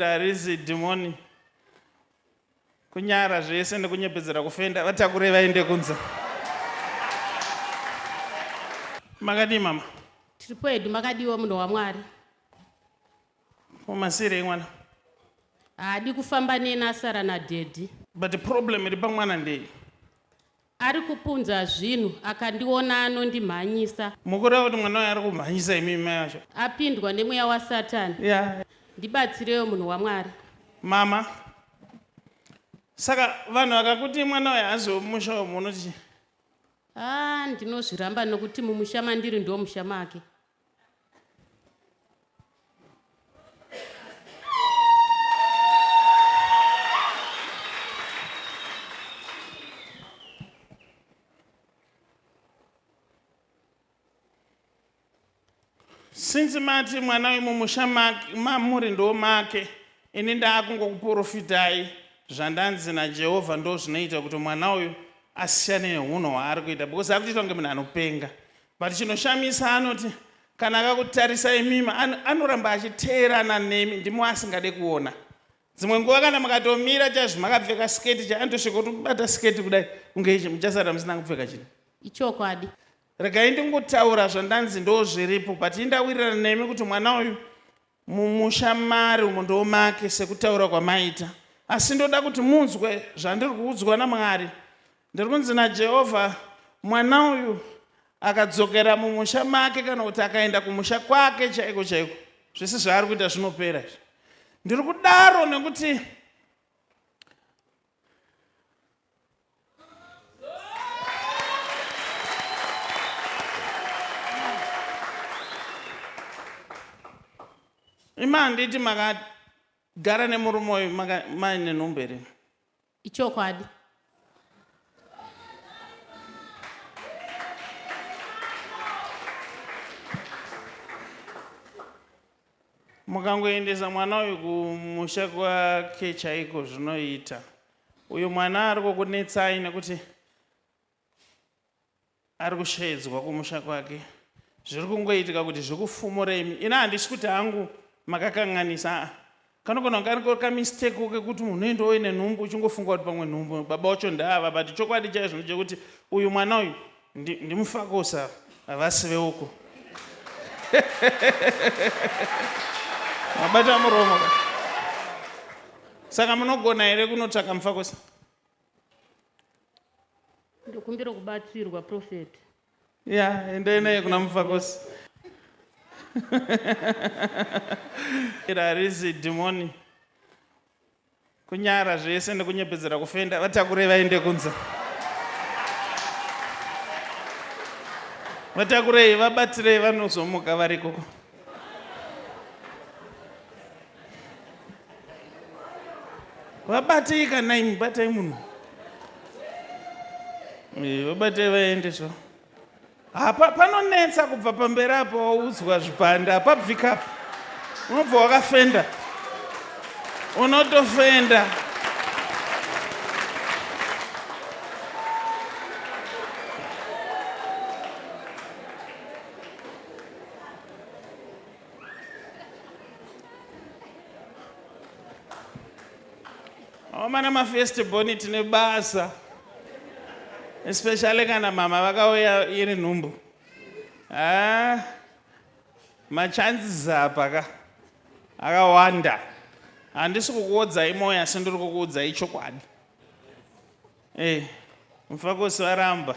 Harisi dhimoni kunyara zvese nekunyepedzera kufenda vatakure vaende kunze. Makadii mama? Tiripo hedu makadiwa munhu waMwari. Umasirei mwana? Haadi kufamba neni asara nadhedhi. But problem iri pamwana ndei? Ari kupunza zvinhu akandiona anondimhanyisa. Mukureva kuti mwana uyu ari kumhanyisa imi mai vacho? Apindwa nemweya wasatani. Yeah. Ndibatsirewo munhu waMwari. Mama. Saka vanhu vakakuti mwana uyu haazi wemumusha umu unoti Ah, ndinozviramba nokuti mumusha mandiri ndomusha make. Since mati mwana uyu mumusha mamuri ndo make, ini ndaakungokuprofitai zvandanzi naJehovha ndo zvinoita kuti mwana uyu asiyane nehunhu hwaari kuita because akutoita kunge munhu anopenga. But chinoshamisa anoti kana akakutarisa imimi anoramba achiteerana nemi ndimo asingade kuona. Dzimwe nguva kana mukatomira chaizvo makapfeka siketi cha anotosvika kutobata siketi kudai kunge ichi muchasara musina kupfeka chinhu. Ichokwadi. Regai ndingotaura zvandanzi ndozviripo but indawirirana nemi kuti mwana uyu Mumusha mari umu ndomake sekutaura kwamaita asi ndoda kuti munzwe zvandiri kuudzwa naMwari. Ndiri kunzi naJehovha mwana uyu akadzokera mumusha make kana kuti akaenda kumusha kwake chaiko chaiko zvese zvaari kuita zvinopera izvi. Ndiri kudaro nekuti Ima handiti makagara nemurume uyu maine nhumbu here? Ichokwadi. Mukangoendesa mwana uyu kumusha kwake chaiko zvinoita. Uyu mwana ari kukunetsai nekuti ari kusheedzwa kumusha kwake. Zviri kungoitika kuti zvikufumure imi. Ini handisi kuti hangu makakanganisa aa. Kanogona kunge kariko kamistake kekuti munhu unoenda uine nhumbu uchingofunga kuti pamwe nhumbu baba wacho ndaava but chokwadi chaizvo ndechekuti uyu mwana uyu ndimufakosa havasi veuko mabata muromo ka saka munogona here kunotsvaka mufakosa ndokumbira kubatsirwa prophet ya endai naye kuna mufakosi harisi dhimoni Kunyara zvese nekunyepedzera kufenda vatakure vaende kunze. Vatakurei vabatirei vanozomuka variko. Vabatei kana imi batai munhu. Eh, vabatei vaende zvo. Apa panonetsa kubva pamberi apo waudzwa zvipande hapabvika apa unobva wakafenda unotofenda Amana mafirst born tine basa especially kana mama vakauya iri nhumbu ah, machances apa ka akawanda handisi kukuodzai moyo asi ndiri kukuudzai chokwadi eh, mufakosi varamba.